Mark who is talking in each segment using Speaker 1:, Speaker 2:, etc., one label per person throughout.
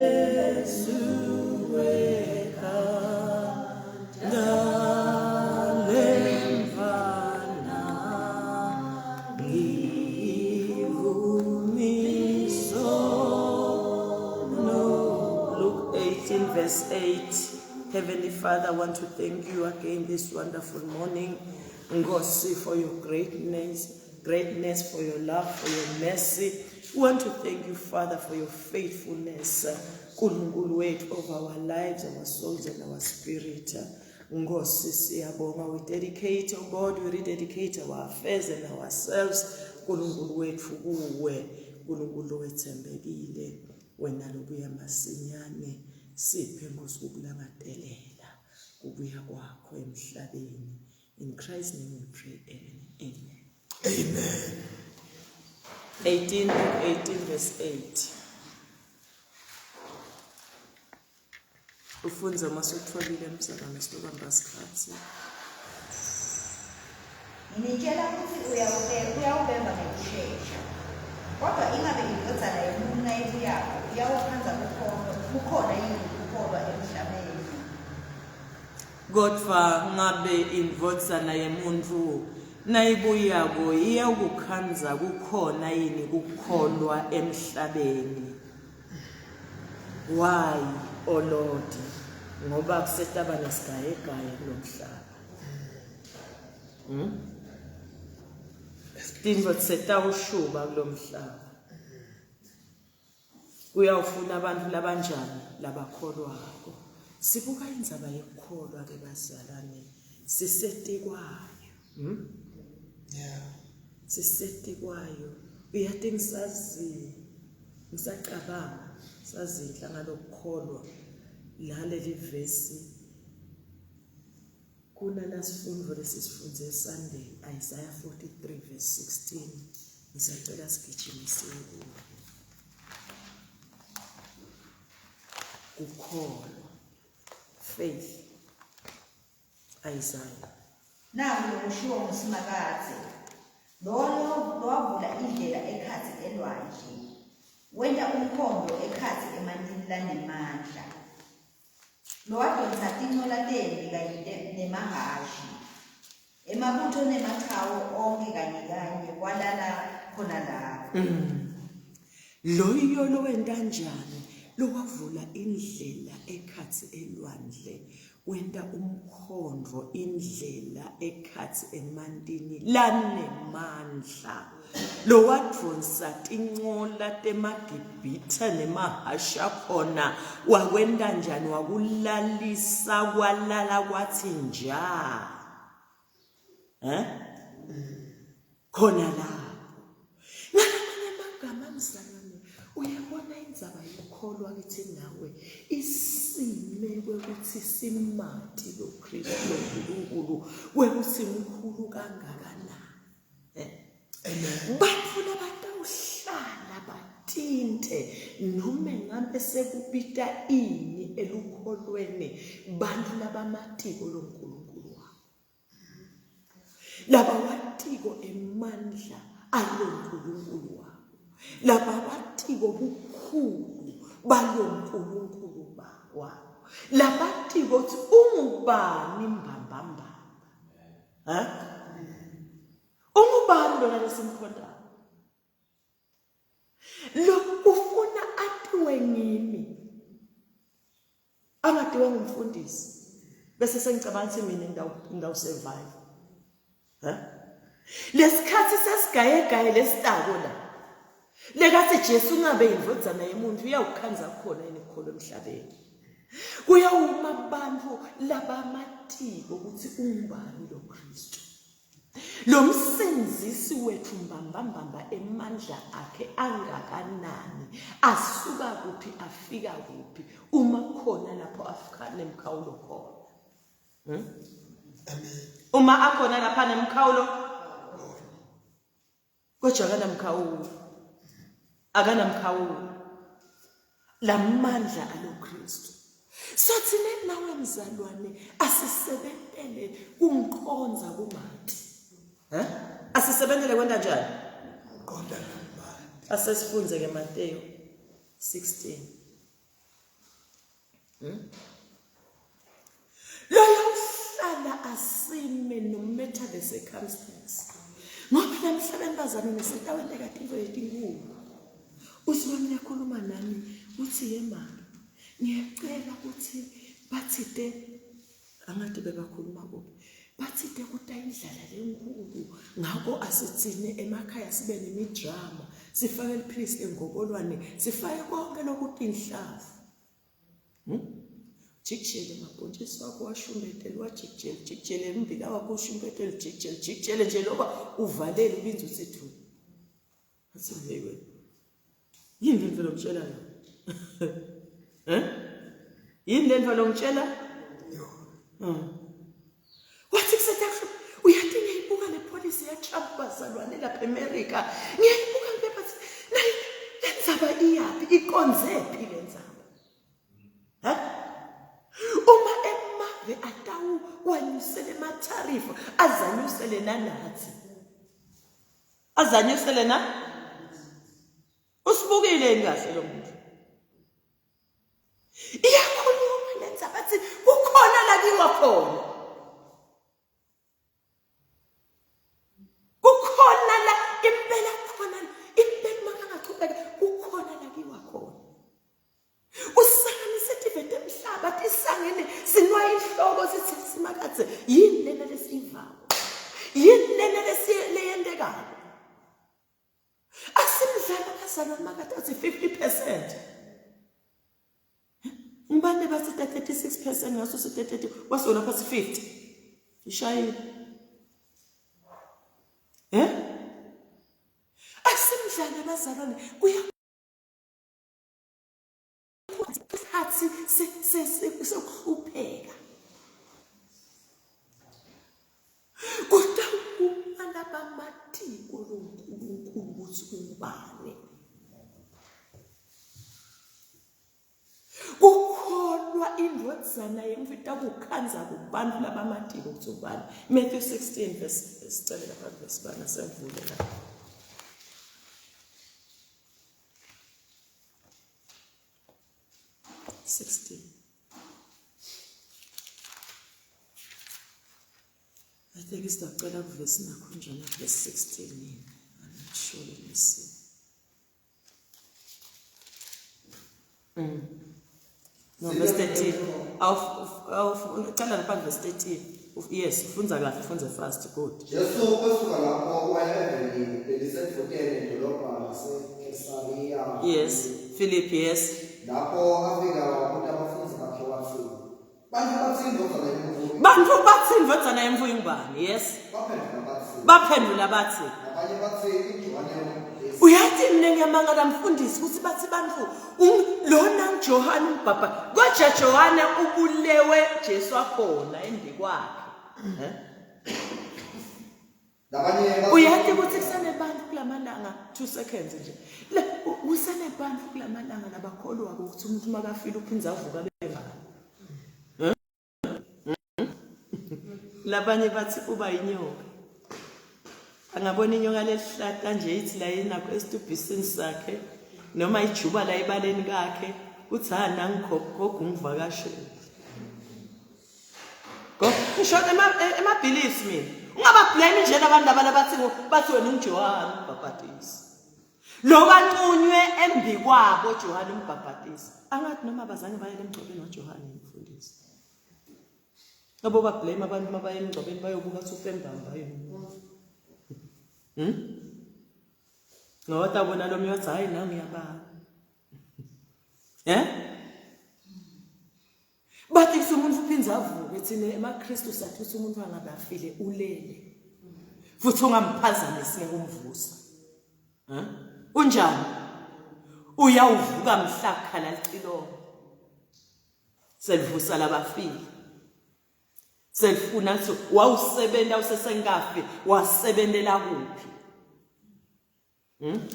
Speaker 1: Jesu lemvana ngivumisono. Luke 18 verse 8. Heavenly Father, I want to thank you again this wonderful morning. Nkosi, for your greatness, greatness, for your love, for your mercy. We want to thank you, Father, for your faithfulness. Nkulunkulu wethu over our lives, our souls and our spirit. Nkosi siyabonga. We dedicate, oh God, we rededicate our affairs and ourselves. Nkulunkulu wethu kuwe. Nkulunkulu wethembekile. Wena lobuya masinyane. Siphe Nkosi ukulangadelela kubuya kwakho emhlabeni. In Christ's name we pray. Amen. Amen.
Speaker 2: Amen.
Speaker 1: 18 Luke 18 verse 8. Ufunze uma sutholile mzalwane sitobamba sikhathi.
Speaker 3: Nginitshela ukuthi uyawubemba ngekushesha. Kodwa ingabe indodana yomuntu nayibuyako iyawukhandza kukhona yini kukholwa emhlabeni?
Speaker 1: Kodvwa ngabe iNdvodzana yeMuntfu nayibuyako iyawukukhandza kukhona yini kukholwa emhlabeni? Why, O Lord? Ngoba kusetaba nesigayegaye kulomhlaba. Hmm? Tintfo tisetawushuba kulomhlaba. Kuyawufuna abantu labanjani labakholwako. Sibuka indzaba yekukholwa ke bazalwane sisetikwayo. Hmm?
Speaker 2: Yeah.
Speaker 1: Sisetikwayo. Uyati ngisazi ngisacabanga sazindla ngalokukholwa laleli vesi Kunalasifundo lesisifunze Sunday, Isaiah 43 verse 16. Ngisacela sigijimise kuwo. Kukholwa. Faith. Isaiah.
Speaker 3: Naku lokushiwo nguSimakadze, lowo lowavula indlela ekhatsi elwandle, wenta umkhondo ekhatsi emantini lanemandla. Lowadonsa tincola temphi kanye nemahhashi, emabutfo nemachawe onkhe kanye kanye kwalala khona lapho.
Speaker 1: Mm. Loyo lowenta njani lowavula indlela ekhatsi elwandle wenta umkhondvo indlela ekhatsi emantini lanemandla lowadvonsa tincola temaGibhithe nemahhashi akhona wakwenta njani wakulalisa kwalala kwathi nja eh khona lapho ngalamanye amagama mzalwane uyabona indzaba yokukholwa kithi nawe isime kwekuthi simati lo Kristu loNkulunkulu kwekuthi mkhulu kangakanani
Speaker 2: Amen.
Speaker 1: Bantfu labatawuhlala batinte nome ngabe sekubita ini elukholweni bantfu labamatiko loNkulunkulu wabo. Labawatiko emandla aloNkulunkulu wabo. Labawatiko bukhulu baloNkulunkulu wabo. Labatiko ukuthi ungubani mbambamba. Ha? Ungubani lona lesimkhontayo? Lo ufuna atiwe ngimi. Angatiwa ngumfundisi. Bese sengicabanga ukuthi mina ngidawu survive. Ha? Lesikhathi sesigayegaye lesitako la. Lekathi Jesu ungabe indvodzana yemuntu uyawukhandza khona yini kukholwa emhlabeni. Kuyawuma abantu labamatiko ukuthi ungubani lo Kristu. Lo msindisi wethu mbambambamba emandla akhe angakanani asuka kuphi afika kuphi uma khona lapho afika nemkhawulo khona. Hmm?
Speaker 2: Amen.
Speaker 1: Uma akhona lapha nemkhawulo Kodwa akanamkhawulo. Akanamkhawulo. Lamandla aloKristu. So thina nawe mzalwane asisebentele kumqonza kumati. Eh? Asisebentele kwenta njani?
Speaker 2: Qonda namandla.
Speaker 1: Asesifunze ke Mateyu 16. Loyo uhlala asime no matter the circumstance. Ngoba namhlabeni bazalwane sitawenteka tintfo letinkulu. Uthi wami ngiyakhuluma nani uthi yemama ngiyacela ukuthi bathite angathi bebakhuluma kuphi bathite kuta indlala lenkulu ngakho asithine emakhaya sibe nemidrama sifake liphilisi lengokolwane sifake konke lokutinhlavu hmm? jikijele mabhontshisi wakho washumbetele wajikijele jikijele umbila wakho ushumbetele jikijele jikijele nje loba uvalele ubinza uthi thu athi hey wena yini lento lokutshela yona eh yini lento lokutshela yona wathi kusedakusho uyathi ngiyayibuka le policy yaTrump bazalwane lapha eMerica ngiyayibuka ngibe bathi nayi le ndzaba iyaphi ikonzephi le ndzaba ha uma emave atawu wanyusele ematharifu azanyusele nanathi azanyusele na usibukile yini kahle lo muntu iyakhuluma lenza bathi kukhona la kiwa khona kukhona la impela khona impela makangachubeka kukhona la kiwa khona usanganise tive temhlaba tisangene sinwa inhloko sithi simakadze yini lena lesiyivako yini lena leyentekako asimdlalo abazalwane makade athi 50 percent ngibane bathi 36 percent ngaso sithi 30 kwase lapha si 50 ishayile eh asimdlalo abazalwane kuya isikhathi sokuhlupheka kodwa uma labamatiko loNkulunkulu ukuthi ubani kukholwa indvodzana yemfita kukhandza kubantu labamatiko ukuthi ubani Matthew 16 verse sicele lapha verse bana semvule la 16 I think isicela kuvesi nakho njena verse 16 yini I'm not sure let me see mm. No verse 13 awuf cela lapha verse 13 yes ufunza kahle ufunza fast good
Speaker 2: Jesu wesuka lapho waya eveni lelisedvute nedolobha laseKhesariya.
Speaker 1: Yes, Philip, yes.
Speaker 2: Lapho afika wabuta abafundi bakhe wathi, Bantu bathi indvodzana yemvuyi.
Speaker 1: Bantu bathi indvodzana yemvuyi ngubani? Yes.
Speaker 2: Baphendula bathi.
Speaker 1: Baphendula bathi.
Speaker 2: Labanye bathi iJohane uMbhaphatisi.
Speaker 1: Uyathi mina ngiyamangala mfundisi ukuthi bathi bantu lona uJohane umbhabha kodwa Johane ubulewe Jesu akhona endikwakhe. Eh?
Speaker 2: Labanye
Speaker 1: Uyathi ukuthi kusenebantu kulamalanga 2 seconds nje. Le kusenebantu kulamalanga labakholwa ukuthi umuntu makafile uphinza avuka bevaka. Hmm? Hmm? Labanye bathi uba inyoka. Angabona inyoka lelihlata nje ithi la inakho esitubhisini sakhe noma ijuba la ebaleni kakhe uthi ha nangikhokho ngivakashele. Go. Ngisho emabhilisi mina. Ungabablame nje labantu laba labathi bathi wena unguJohane umbhabhatisi. Lo banqunywe embi kwabo Johane umbhabhatisi. Angathi noma abazange baye emgcobeni waJohane umfundisi. Abo ba blame abantu mabaye emgcobeni bayobuka ukuthi ufembamba yini. Ngoba tabona lo myothi hayi nami ngiyababa. Eh? Bathi kuthi umuntu uphinde avuke thina emaKristu sathi ukuthi umuntu angabe afile ulele. Futhi ungamphazamisi ngeke umvusa. Eh? Unjani? Uyawuvuka mhla khala licilongo. Selivusa labafile. Selifuna ukuthi wawusebenta usesenkafi wasebentela kuphi? Amen.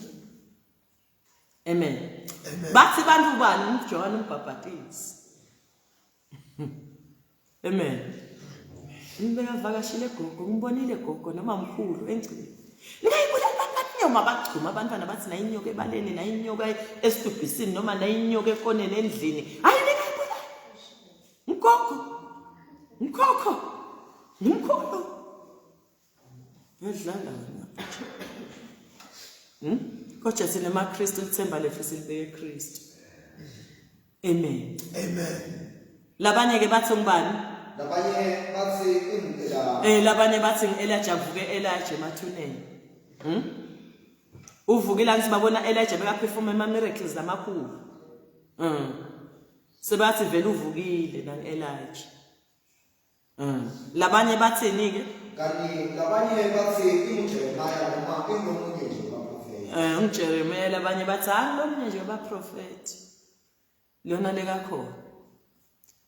Speaker 1: Amen. Bathi bantu bani uJohn umbhabhatisi. Amen. Ngibekavakashile gogo, ngibonile gogo noma mkhulu engcini. Ningayibulali abantu noma bagcuma abantwana bathi nayinyoka ebaleni, nayinyoka esitubhisini noma nayinyoka ekoneni endlini. Hayi ningayibulali. Ngugogo. Ngukhokho. Ngumkhulu. Uyadlala wena. Kodwa thina emaKristu lithemba lethu silibeke eKristu. Amen.
Speaker 2: Amen.
Speaker 1: Labanye ke bathi ngubani?
Speaker 2: Labanye bathi ingu-Elijah.
Speaker 1: Eh labanye bathi ngu-Elijah kuvuke Elijah emathuneni. Uvukile angithi babona Elijah bekaphefuma ama miracles lamakhulu. Sebathi vele uvukile nang Elijah. Labanye bathini ke?
Speaker 2: Kanti labanye bathi inguJeremiah noma ingomunye nje wabaprofethi.
Speaker 1: Eh unguJeremiah labanye bathi hayi lomunye nje wabaprofethi. Lona lekakhona.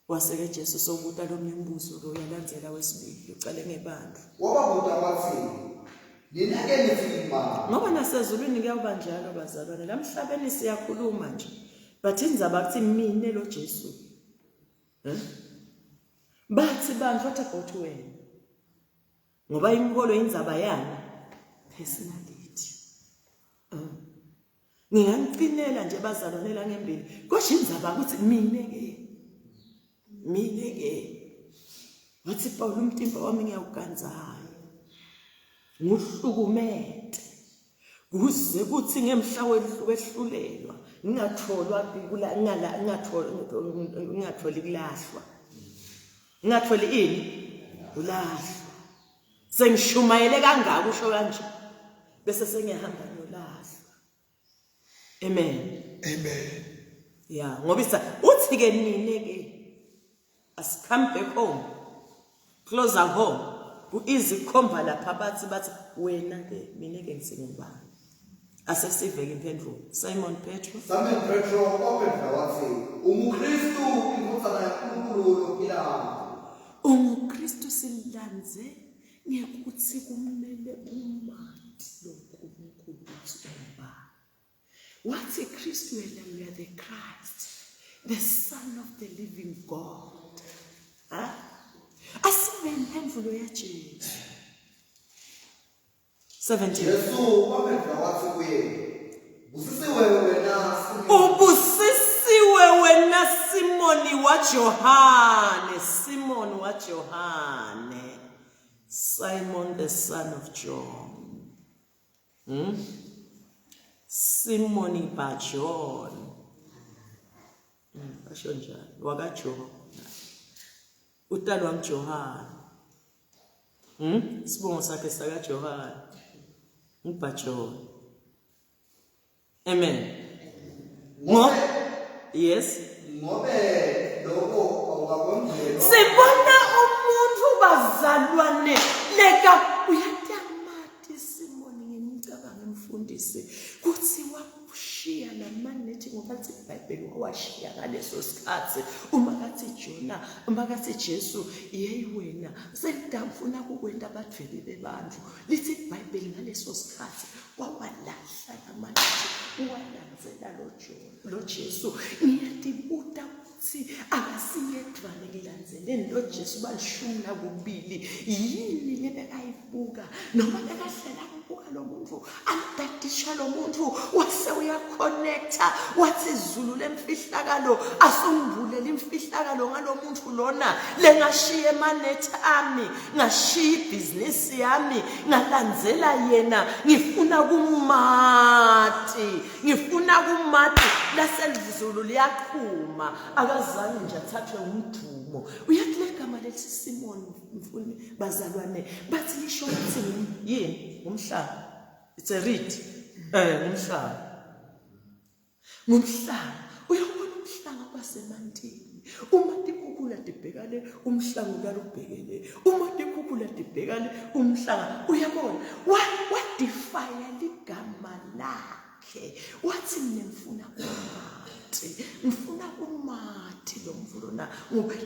Speaker 1: Waseke Jesu sobuta lomnye umbuzo ke uyalandzela wesibili ucale ngebandla.
Speaker 2: Wababuta wathi nina ke nithi ngubani?
Speaker 1: Ngoba nasezulwini kuyawuba njalo bazalwane lamhlabeni siyakhuluma nje. But indzaba kuthi mine lo Jesu. Eh? Bathi bantu what about wena? Ngoba inkolo indzaba yani? Personality. Nginganiqinela nje bazalwane la ngembili. Kodwa indzaba ukuthi mina ke. Mina ke. Wathi Paul umtimba wami ngiyawuganzayo. Nguhlukumete. Kuze kuthi ngemhla wehlulelwa ngingatholwa ngala ngingatholi kulahlwa. Ngingatholi ini? Ulahlwa. Sengishumayele kangaka usho kanje. Bese sengiyahamba ngiyolahlwa. Amen.
Speaker 2: Amen.
Speaker 1: Ya, ngoba isa uthi ke nine ke as come back home. Closer home. Ku easy kukhomba lapha bathi bathi wena ke mina ke ngisingubani. Asesiveke impendulo. Simon Petro.
Speaker 2: Simon Petro waphendula wathi, UnguKristu indvodzana yaNkulunkulu lophilayo.
Speaker 1: UnguKristu silanze ngekuthi kumele umati lo Nkulunkulu ukuthi ungubani. Wathi Kristu wena you are the Christ, the son of the living God. Ha? Asibe impendulo yaJesu. 17.
Speaker 2: Jesu waphendula wathi kuye, Busisiwe wena Simoni.
Speaker 1: Ubusisiwe wena Simoni waJohane, Simon waJohane. Simon the son of John. Simoni Bajon. Basho njalo wakaJohane. Utalwa nguJohane. Sibongo sakhe sakaJohane. NguBajon. Amen. Ngo Yes.
Speaker 2: Ngobe lokho awukakwembulela.
Speaker 1: Sibona umuntu bazalwane leka uyatamati Simoni ngimcabanga emfundisi kuthi wakushiya lamanethi ngoba lithi iBhayibheli wawashiya ngaleso sikhathi uma kathi Jona uma kathi Jesu yeyi wena selidamfuna kukwenta abadvwebi bebantfu lithi iBhayibheli ngaleso sikhathi wawalahla lamanje walandzela lo lo Jesu ngiyatibuta ukuthi akasiyedvwane kulandzeleni lo Jesu balishumi nakubili yini lebekayibuka noma bekahlala kubuka lo muntu amdadisha lo muntu wase uyaconnecta wathi izulu lemfihlakalo asungibulele imfihlakalo ngalo muntu lona lengashiya emanethi ami ngashiya ibhizinisi yami ngalandzela yena ngifuna kumati ngifuna kumati laselizulu liyaqhuma akazange nje athathwe umdumo uyathi legama lethi Simon mfuni bazalwane bathi lisho ukuthi yini ngumhlaba it's a reed eh ngumhlaba Ngumhlanga. Uyawubona umhlanga kwasemantini. Uma tikhukhula tibhekale umhlanga ulala ubhekele. Uma tikhukhula tibhekale umhlanga uyabona. Wa wadefire ligama lakhe. Wathi mina ngifuna kumati. Ngifuna kumati lo mvulo na.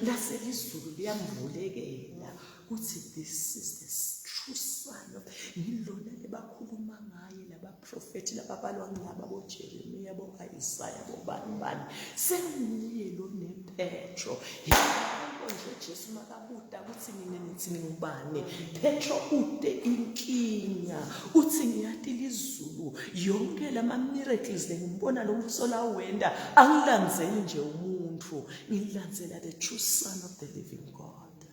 Speaker 1: Laselizulu liyamvulekela. Kuthi this is the true son of ngilona lebakhuluma ngaye labaprofethi lababalwa ngilaba boJeremiya bo-Isaya bobani bani senguye lo nePetro yiko nje Jesu makabuta ukuthi nina nithi ngubani Petro ute inkinga uthi ngiyati lizulu yonke lama miracles lengimbona lo msola wenda angilandzeli nje umuntu. umuntu ngilandzela the true son of the living God.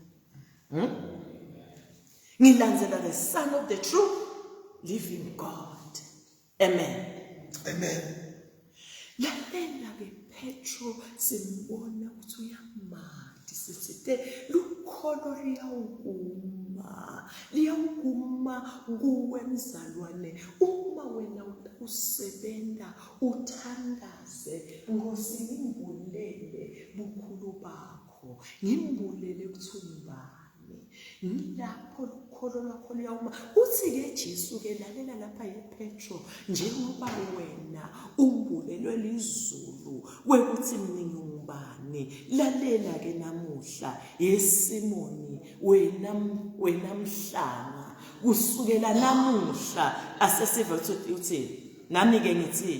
Speaker 1: Ngilandzela the son of the true living God. Amen.
Speaker 2: Amen.
Speaker 1: Lalela ke Petro simbona ukuthi uyamati sithite lukholo liyawukuma liyawukuma kuwe mzalwane uma wena usebenta uthandaze Nkosi ngimbulele bukhulu bakho ngimbulele ukuthi ungubani Ngilapho lukholo lwakho luyawuma. Uthi-ke Jesu-ke lalela lapha yePetro, njengoba wena umbulelwe lizulu kwekuthi mina ngingubani. Lalela-ke namuhla yeSimoni wena wena mhlanga kusukela namuhla asesive uthi uthi nami-ke ngithi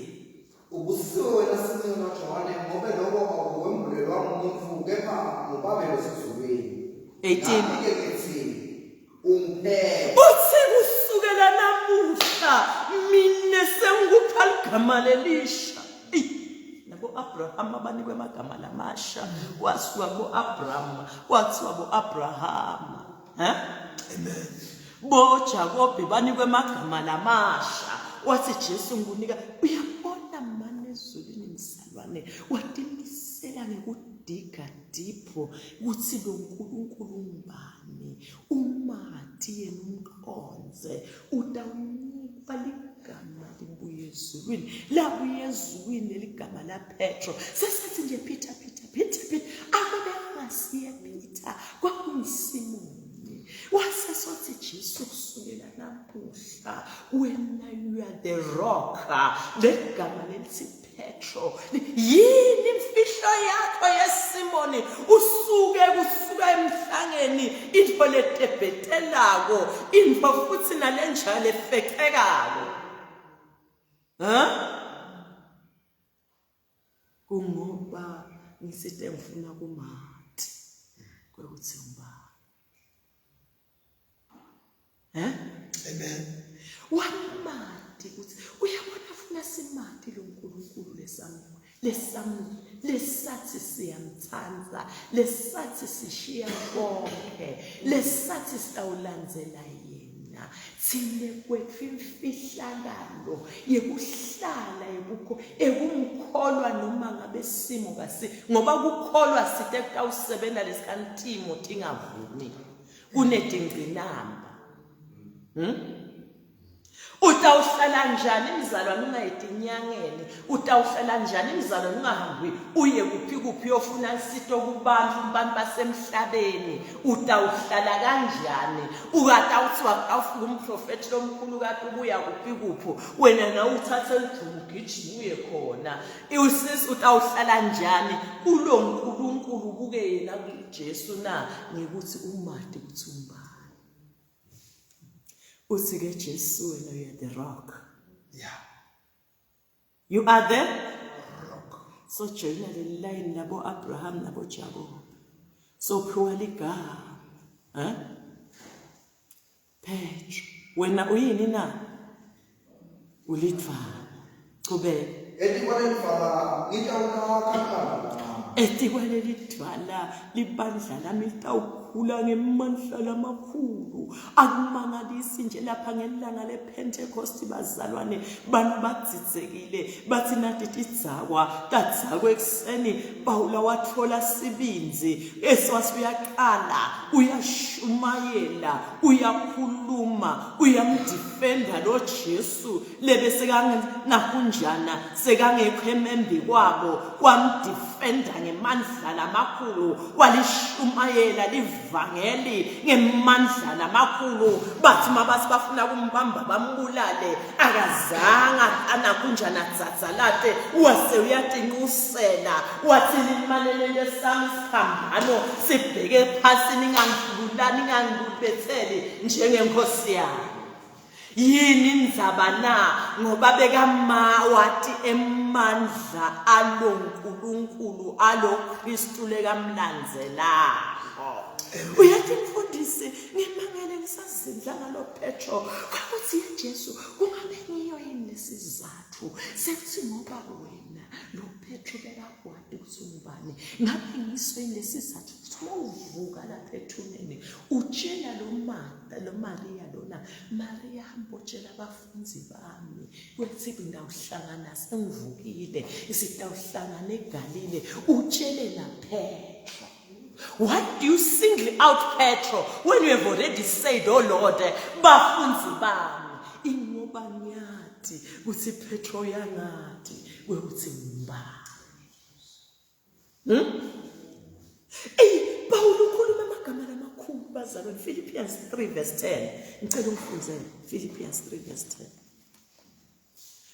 Speaker 2: Ubusisiwe wena Simiyoni waJohane ngobe lokho akukwembulelwanga umuntu kepha nguBabe losezulwini.
Speaker 1: 18.
Speaker 2: Nami-ke ngithi unguPetru.
Speaker 1: Uthi kusukela namuhla mina sengikupha ligama lelisha. Eyi, Nabo Abraham abanikwe amagama lamasha. Kwasuka bo Abraham, kwathiwa bo Abraham. Eh?
Speaker 2: Amen.
Speaker 1: Bo Jakobe banikwe amagama lamasha. Wathi Jesu ngikunika uyabona mane ezulwini mzalwane watimisela ngekudiga deep ukuthi lo nkulunkulu ungubani umati yena umkhonze utawunikwa ligama libuye ezulwini labuye ezulwini leligama laPetro sesithi nje Peter Peter Peter Peter akube angasiye Peter kwakunguSimoni wase sothi Jesu kusukela namuhla wena you are the rock legama lelithi Petro yini imfihlo yakho yeSimoni usuke kusuka emhlangeni into letebhetelako into futhi nalenjalo efecekako ha kungoba ngisite ngifuna kumati kwekuthi ngubani Eh?
Speaker 2: Amen.
Speaker 1: Wamati ukuthi uyabona funa simati lo nkulunkulu lesamu lesamu lesathi siyamthanda lesathi sishiya konke lesathi sitawulandzela yena thine kwethu imfihlakalo yekuhlala yekukho ekumkholwa noma ngabe simo kasi ngoba kukholwa site kutawusebenza lesikantimo tingavumi kunetingcinamba Utawuhlala njani mzalwane ungayitinyangeni? Utawuhlala njani mzalwane ungahambi uye kuphi kuphi uyofuna isito kubantu kubantu basemhlabeni? Utawuhlala kanjani? Ukatawuthiwa awufika umprofethi lomkhulu kade ubuya kuphi kuphi wena nawe uthathe ujumu ugijime uye khona. Usisi utawuhlala njani kulo nkulunkulu ubuke yena kuJesu na ngikuthi umati ukuthi umbani. Uthi ke Jesu wena you are the rock.
Speaker 2: Yeah.
Speaker 1: You are the rock. So joyina le line labo Abraham nabo Jacob. So phiwa ligama. Eh? Petro, wena uyini na? Ulidvwala. Chubeka.
Speaker 2: Etikwalelidvwala ngitawulakha libandla lami.
Speaker 1: Etikwaleli dvwala libandla lami litawukhula ngemandla lamakhulu. Akumangalisi nje lapha ngelanga lePentecost bazalwane bantu badzidzekile bathi nathi tidzakwa tadzakwa ekuseni Pawula watfola sibindzi esiwasi uyaqala uyashumayela uyakhuluma uyamdefenda lo Jesu lebe sekangakunjana sekangekho emembi kwabo wamdefenda ngemandla lamakhulu walishumayela livangeli ngemandla lamakhulu bathi mabasi bafuna kumbamba bambulale akazanga anakunjana dzadzalate wase uyatinqusela wathi nimane lento esami isiphambano sibheke phasi ningangibulali ningangibetheli njengenkosi yami yini indzaba na ngoba bekama wati emandla alo nkulunkulu alo Kristu lekamlandzelako uyathi mfundisi ngimangele ngisazindla ngalo Petro kwakuthi ye Jesu kungabe ngiyo yini lesizathu sekuthi ngoba wena lo Petro bekakwati ukuthi ungubani. Ngabe ngiso yini lesizathu ukuthi uma uvuka lapha ethuneni utshela lo Martha, lo Maria lona, Maria hamba otshela abafundi bami kwethi ngidawuhlangana sengivukile, sidawuhlangana eGalile, utshele naPetro. Why do you single out Petro when you have already said, oh Lord, bafunzi bami? Ingoba ngiyati ukuthi Petro uyangati kwekuthi ngubani. Ey, Pawulu ukhuluma amagama lamakhulu bazalwane. Philippians 3 verse 10. Ngicela ungifundzele Philippians 3 verse 10.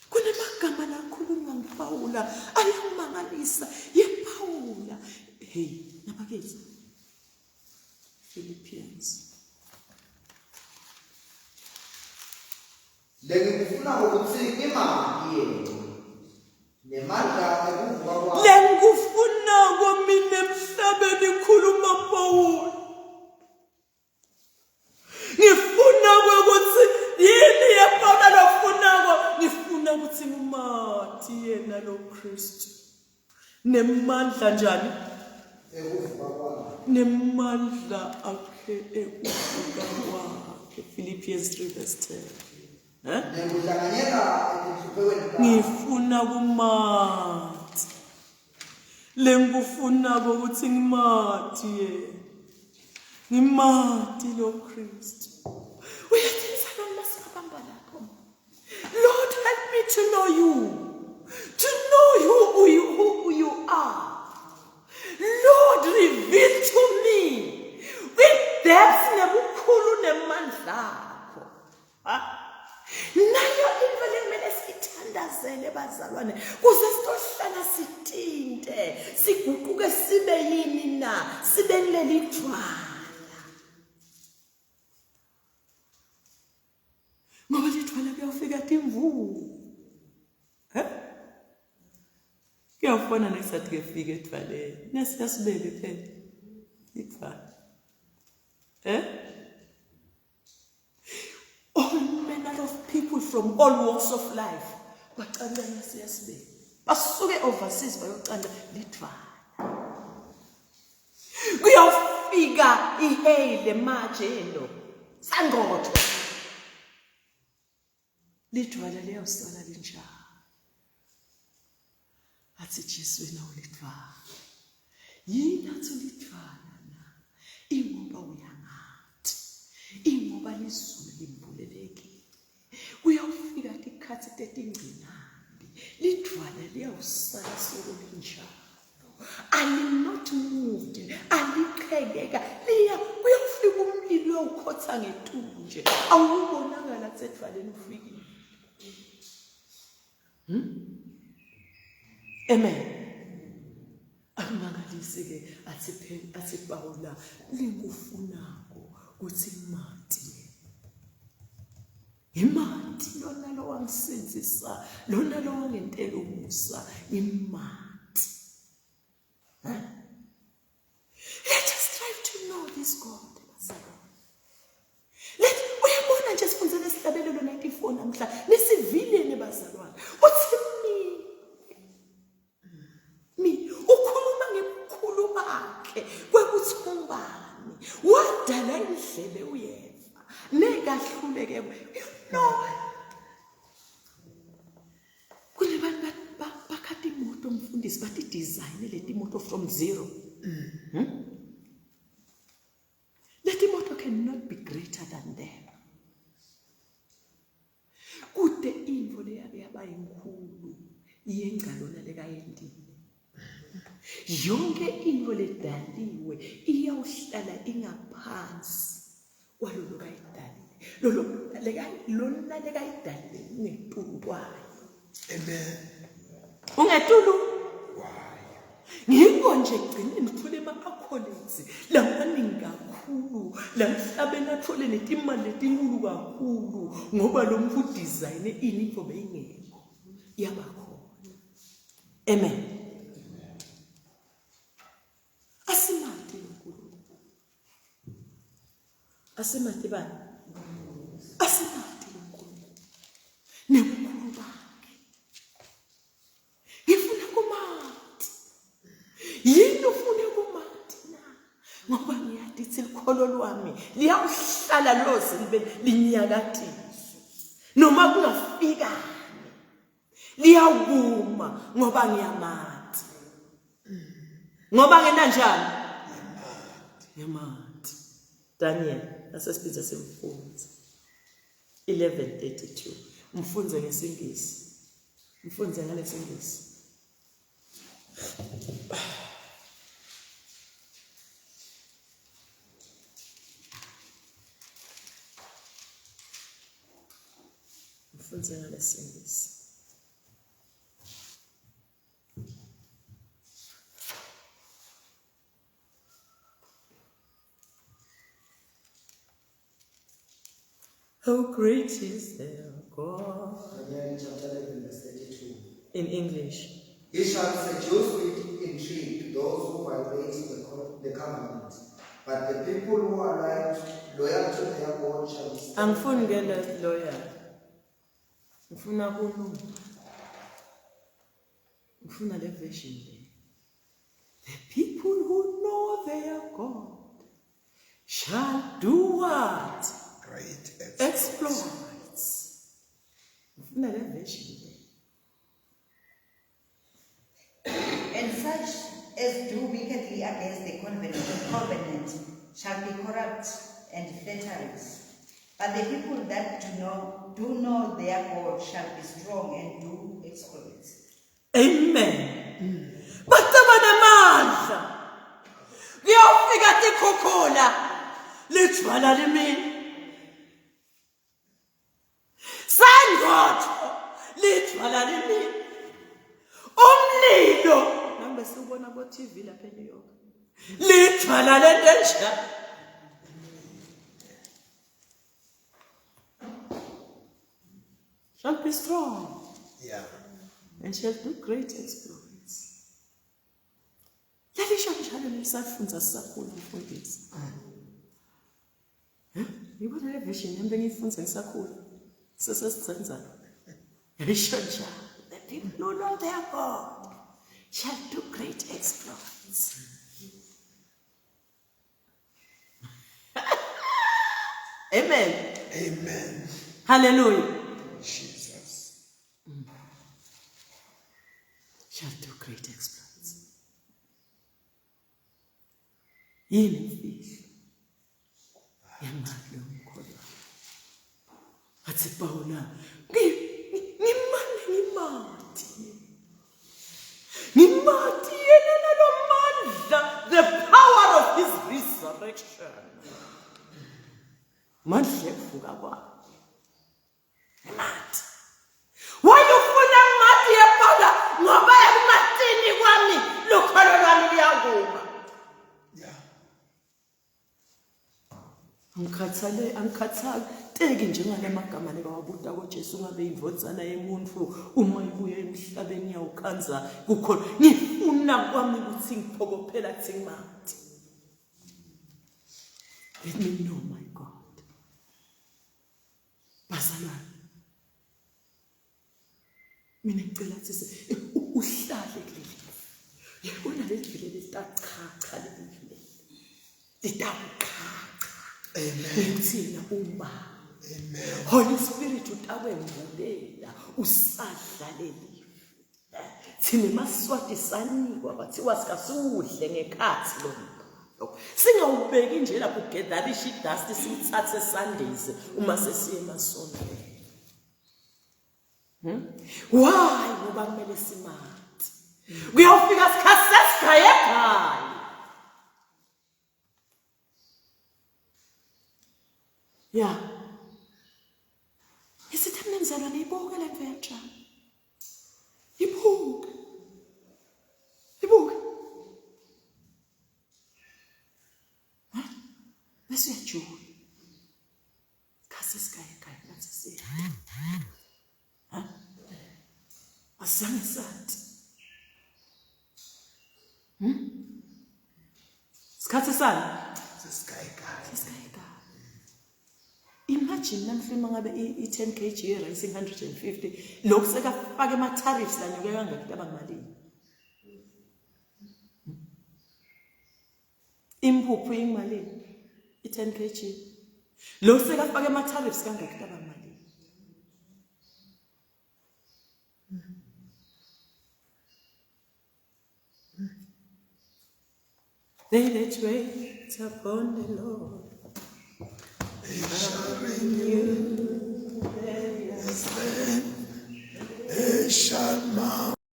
Speaker 1: Kunamagama lakhulunywa nguPawula ayamangalisa. YePawula. Hey, nabakithi. Philippians.
Speaker 2: Lengikufuna ukuthi ngimati yena nemandla ekuvuka kwakhe.
Speaker 1: Lengikufunako mina emhlabeni khuluma Pawula. Ngifuna ukuthi yini yebona lofunako ngifuna ukuthi ngimati yena lo Kristu nemandla njani
Speaker 2: ekuvuka kwakhe
Speaker 1: nemandla akhe ekuvuka kwakhe Philippians 3 verse 10 eh
Speaker 2: nekuhlanganyela etinhluphekweni takhe
Speaker 1: ngifuna kumati Lengikufunako ukuthi ngimati yena. Ngimati lo Kristu. Uyathi mzalwane masingabamba lapho. Lord help me to know you. To know you who you, who you are. Lord reveal to me with depth nebukhulu nemandla akho. Nayo into lekumele siyithandazele bazalwane kuze sizohlala sitinte siguquke sibe yini na sibe kuleli dwala ngoba lidwala kuyawufika timvula eh kuyawufana nesathi ke fika edwaleni nesiyasibeke phela idwala eh All manner of people from all walks of life bacancana siyasibeka basuke overseas bayocanca lidvana kuyofika iheyile manje lo sangqotho lidvwala liyawusala linjalo athi Jesu wena ulidvwala yini athi ulidvwala na ingoba uyangathi ingoba lizulu limbulelekile kuyawufika tikhatsi tetingcinambi lidvwala liyawusala soko linjalo ali not moved aliqhekeka liya kuyofika umlilo uyawukhotha ngetulu nje awubonakala kusedvaleni ufikile Amen. Akumangalisi ke athi athi Pawula likufunako kuthi mati Imati lona lo wangisindzisa lona lo wangentela umusa imati. Huh? Let us strive to know this God. Let uyabona nje sifundzele sihlabelelo 94 namhla nisivileni bazalwane. Uthi mi ukhuluma ngebukhulu bakhe kwekuthi ungubani wadala indlebe uyeva nekahluleke you know kunebantu bakhatha imoto mfundisi bathi design leti moto from zero hmm? Leti moto cannot be greater than them. Kude intfo leyake yaba yinkhulu iyengca lona lekayentile. Yonke intfo ledaliwe iyawuhlala ingaphansi kwalolo kayidalile. Lolo lona lekayidalile ungetulu kwayo.
Speaker 4: Amen.
Speaker 1: Ungetulu Ngikho nje ekugcineni uthole ama-accolades lamaningi kakhulu lamhlabeni athole netimali letinkulu kakhulu ngoba lo muntu udizayine ini into beyingekho yaba khona. Amen. Asimati uNkulunkulu. Asimati bani? Asimati uNkulunkulu. Nebukhulu bakhe. Ngifuna kumati. Ngoba ngiyathi ithi likholo lwami liyawuhlala loze libe linyakatiswe. Noma kungafikani liyawukuma ngoba ngiyamati. Ngoba ngena njani? Ngiyamati. Daniel asesiphinze simfunze. 11:32 mfunze ngesingisi. Mfunze ngalesingisi. Mfunze ngalesingisi. How great is their God?
Speaker 2: Daniel chapter 11, verse 32.
Speaker 1: In English.
Speaker 2: He shall seduce with intrigue those who violate the, co- the covenant, but the people who are loyal, loyal to their God shall stand.
Speaker 1: Angifuni ke le loyal. Ngifuna kulunga. Ngifuna le version le. The people who know their God shall do what?
Speaker 4: Great
Speaker 1: Exploits. Ngifuna le version le.
Speaker 3: And such as do wickedly against the covenant, covenant shall be corrupt and flatterers. But the people that do know, do know their God shall be strong and do exploits.
Speaker 1: Amen. Baceba namandla. Kuyofika tikhukhula lijwala limini. Sangotho lijwala limini. Umlilo nami besiwubona ko TV lapha eNew York. Lijwala lento enjalo. Shall be strong.
Speaker 4: Yeah.
Speaker 1: And shall do great exploits. Lalisho njalo lelisafunza sisakhula mfundisi. Ngibona le vision yami bengiyifunza ngisakhula. Sesesizenza. Yalisho njalo. The people who know their God shall do great exploits. Amen.
Speaker 4: Amen.
Speaker 1: Hallelujah.
Speaker 4: Jesus.
Speaker 1: Shall do great exploits. Yini imfihlo yamali omkhulu? Athi Pawula, ngimane ngimathi. Ngimathi yena nalomandla, the power of his resurrection. Mandla ekuvuka kwakhe. Ngimathi. Wayufuna ngimathi yepawula ngoba ekumathini kwami lukholo lwami luyakuma.
Speaker 4: Yeah.
Speaker 1: Angikhathale angikhathali teki njengale magama lekawabuta koJesu ngabe indvodzana yemuntu uma ibuya emhlabeni yawukhanza kukhona ngifuna kwami ukuthi ngiphokophela kuthi ngimati Let me know my God. Bazalwane mina ngicela sisi uhlale kuleli yabona leli vile litachacha leli vile litakuqhacha
Speaker 4: Amen.
Speaker 1: uthina uba
Speaker 4: Amen.
Speaker 1: Holy Spirit utakwembulela usadla leli thina emaswati sanikwa kwathiwa sikasiwudle ngekhathi lo mbhalo singawubeki nje lapho ugedarisha idust siwuthathe Sundays uma sesiye emasontweni Hmm? Why ngoba kumele simathi. Kuyofika isikhathi sesigaye ekhaya. Ya. Isithi mina mzalwane ibuke le nto yaTrump. Ibuke. Ibuke. Ha? Bese uyajula. Khasi sigaye nathi siya. Ha? Asizange sathi. Sikhathi sani?
Speaker 4: Sesigayegaye.
Speaker 1: Sesigayegaye. Imagine namhlanje uma ngabe i-10 kg ye-rice 150 lokhu sekafaka ama-tariffs lanyuke kangaka into abangimalini. Imphuphu imalini? I-10 kg. Lo sekafake ama-tariffs kangaki taba malini? They that wait upon the Lord.